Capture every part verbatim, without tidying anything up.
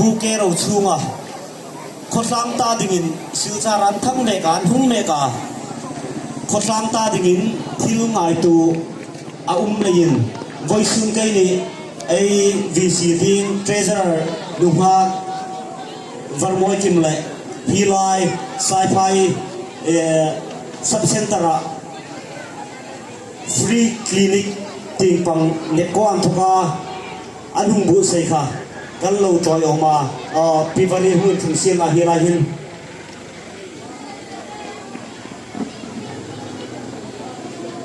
Bukero chunga khawtlang ta dingin Silchar an thang mek a, an hung mek a, khawtlang ta dingin thil ngaituo a um leiin, vawisun keini ei V C ding Treasurer nunghak Varmawikim le hi lai Saiphai, eh, Sub Centre-a free clinic tieng pang netko an thawka an hung buotsai kha kan lo ṭawiawm a, ah, Pi Vani hung inthung sien la hi lai hin.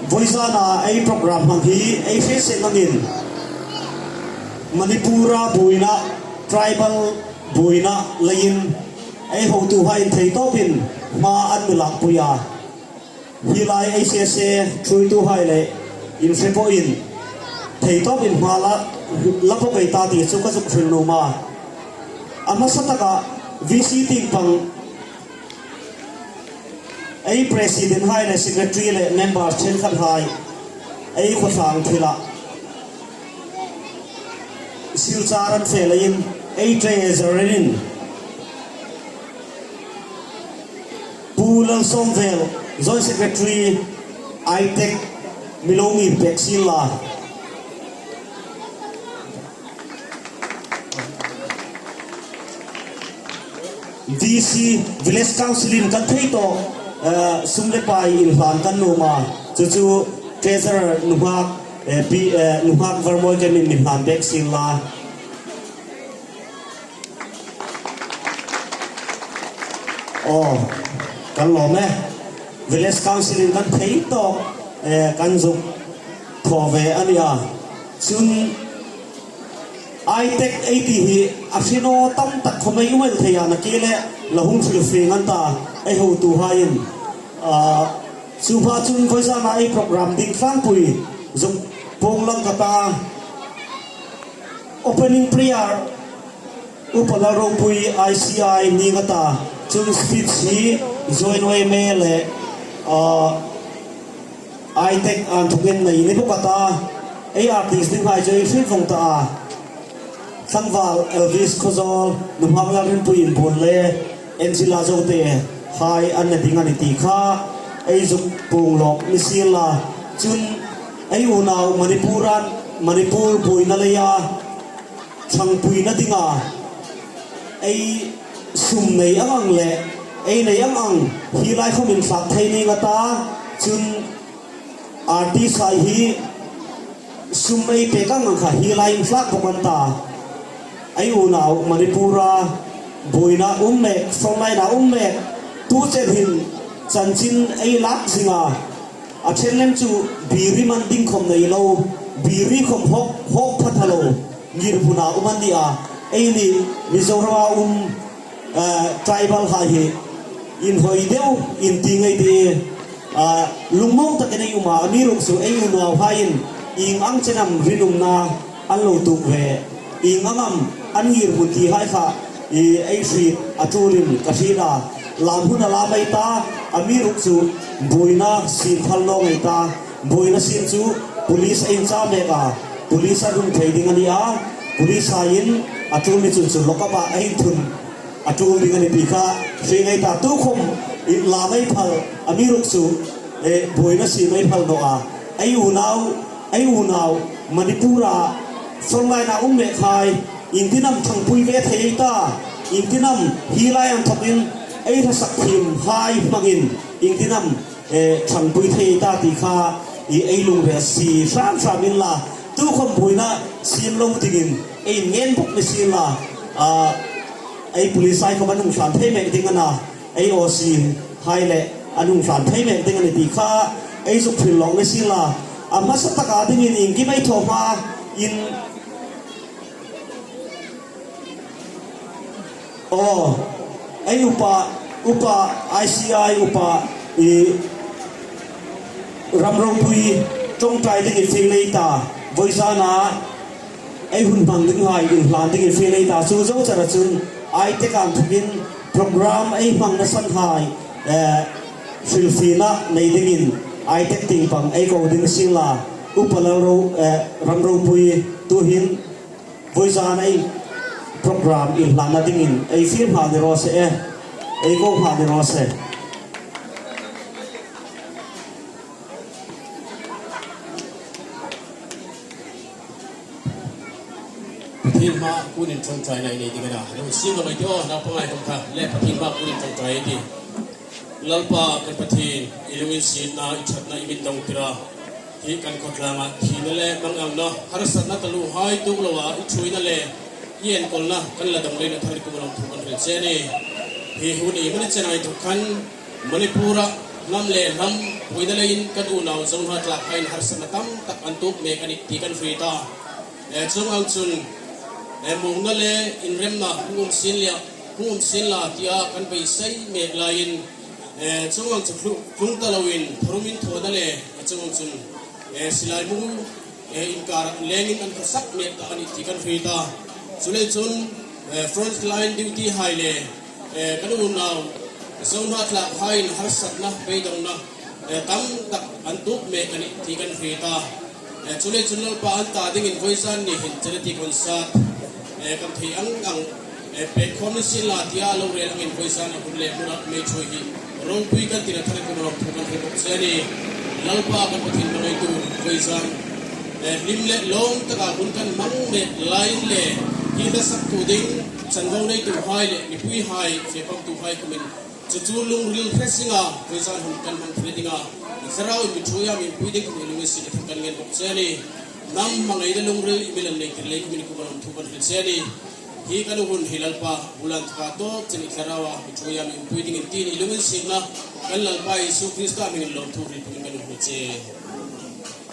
Vawizana ei program hmang hi ei hriet seng angin Manipur-a buoina, tribal buoina leiin ei hotuhaiin thei tawpin hma an mi lakpui a. Hi lai ei sese ṭhuoituhai le inhre pawhin thei tawpin hma la, la bawk ei ta ti chu ka zuk hril nuom a. A hmasa taka V C tieng pang ei President hai le Secretary le member ṭhenkhathai ei khawtlang thila Silchar an fe leiin ei Treasurer-in Pu Lalsawmvel, Joint Secretary, ITEC, mi lo ngir pek sien la. V C, Village Council-in kan thei tawp, eh, sum le pai inhlan kan nuom a. Chu chu Treasurer nunghak, eh, Pi, eh, nunghak Varmawikim-in mi hlan pek sien la. Aw, kan lawm e. Village Council-in kan thei tawp, eh, kan zuk thaw ve a nih a. Chun ITEC ei ti hi a hre naw tam tak khawm ei um el thei a, nakie le la hung hril fing an ta ei hotuhaiin. Ah, chu hma chun vawizana ei program ding tlangpui zuk puong lang ka ta. Opening prayer Upa Lalropui I C I ning a ta, chun speech hi Joint O M A le, ah, ITEC an thukin nei ni bawk a ta, ei artist dinghai chu ei hril vong ta a. Tlangval Elvis Khawzawl, nunghak Lalrinpui Inbuon le Angela Zote hai an na ding a nih ti kha ei zuk puong lawk ni sien la. Chun ei unau Manipur-a, Manipur buoina leia ṭhangpuina dinga ei sum nei ang ang le ei nei ang ang hi lai khawm inthlak thei ning a ta, chun artist hai hi sum ei pek ang ang kha hi lai inthlak bawk an ta. Ei unau Manipur-a buoina um mek, frontline-a um mek, tu chen hin chanchin ei lak zing a, a ṭhen lem chu biri man ding khawm nei lo, biri khawm hawk, hawk pha tha lo ngirhmuna um an nih a. Eini Mizorama um, eh, tribal hai hi inhawi deu in ti ngei ti, eh, lungmong takin ei um a, amiruokchu ei unauhaiin ieng ang chen am rinumna an lo tuok ve, ieng ang am an ngirhmun ti hai kha ei hriet a ṭulin ka hriet a. Lam hun a lam ei ta, amiruokchu buoina siem phal naw ngei ta. Buoina siem chu police ei inchar mek a, police a hung thei ding a nih a, police haiin a ṭul ni chun chu lockup-a ei inthun a ṭul ding a nih ti kha hre ngei ta. Tukhawm lam ei phal, amiruokchu, eh, buoina siem ei phal naw a. Ei unau, ei unau Manipur-a frontline-a um mek hai iengtin am ṭhangpui ve thei ei ta, iengtin am hi lai inthawkin ei hla sak thiem hai hmangin iengtin am, eh, ṭhangpui thei ei ta ti kha ei lungril sie hram hram inla, tukhawm buoina siem lo dingin ei ngen bawk ni sien la, ah, ei police hai khawm an hung hlan thei mek ding a na, ei O C hai le an hung hlan thei mek ding a nih ti kha ei zuk hril lawk ni sien la. A hmasa taka dingin iengkim ei thaw hma in, aw, ei upa, upa I C I upa, i, Ramropui ṭawngṭai dingin fing lei ta, vawizana ei hun hmang dinghai inhlan dingin fing lei ta, chu zo chara chun ITEC an thukin program ei hmangna san hai, eh, hrilfiena nei dingin ITEC tieng pang ei ko ding sien la. Upa Lalro, eh, Ramropui tuhin vawizan ei program inhlanna dingin ei fiel hla ni raw se e, ei ko hla ni raw se. Pathien hmaa kunin ṭawngṭaina i nei ding a na. Lo siem lo mai ti aw, naupang hai khom kha le Pathien hmaa kunin ṭawngṭai ei ti. Lalpa kan Pathien, i lunginsietna, i ṭhatna i min dawngtir a. Hi kan khawtlanga thina le manganna, harsatna taluohai tuok loa i ṭhuoina le i enkawlna kan la dawng leiin a thar kuoma lawmthu kan hril che a nih. Hi hun i hmang chena inthawk khan Manipur-a hnam le hnam buoina leiin kan unau Zohnahlakhaiin harsatna tam tak an tuok mek a nih ti kan hriet a. Eh, chuong ang chun, eh, muongna le inremna hung um sien la, hung um sien la tia kan beisei mek laiin, eh, chuong ang chu tlu-, tlung ta loin tharum inthawna le, eh, chuong ang chun, eh, silai mu, eh, inkara lengin an khawsak mek ta a nih ti kan hriet a. Chuleiin chun, eh, front line duty hai le, eh, kan unau Zohnahlakhaiin harsatna, beidongna, eh, tam tak an tuok mek a nih ti kan hriet a. Eh, chuleiin chun Lalpa, an ta dingin vawizan ni hin charity concert, eh, kan thei ang ang, eh, pek khawm ni sien la tia lo rel angin vawizan a hun le hmuna mei ṭhuoi hi ropui kan tina thar kuoma lawmthu kan hril bawk che a nih. Lalpa kan Pathien hmangaitu, vawizan, eh, hlim le lawm taka hun kan hmang mek laiin le hi hlasaktu ding chanvo neituhai le mipuihai, fe pangtuhai kuomin chu chu lungril hre zinga vawizan hun kan hmang thei dinga i Thlarauin mi ṭhuoia mi inpui ding kuomin i lunginsietna thar kan ngen bawk che a nih. Hnam hmangaina lungril i mi lo nei tir lei kuomin kuoma lawmthu kan hril che a nih. Hi kan hun hi Lalpa, bulan taka tawp chen i Thlaraua mi ṭhuoia mi inpui dingin tiin i lunginsietna kan Lalpa Isu Krista hmingin lawmthu hril pumin kan hung che.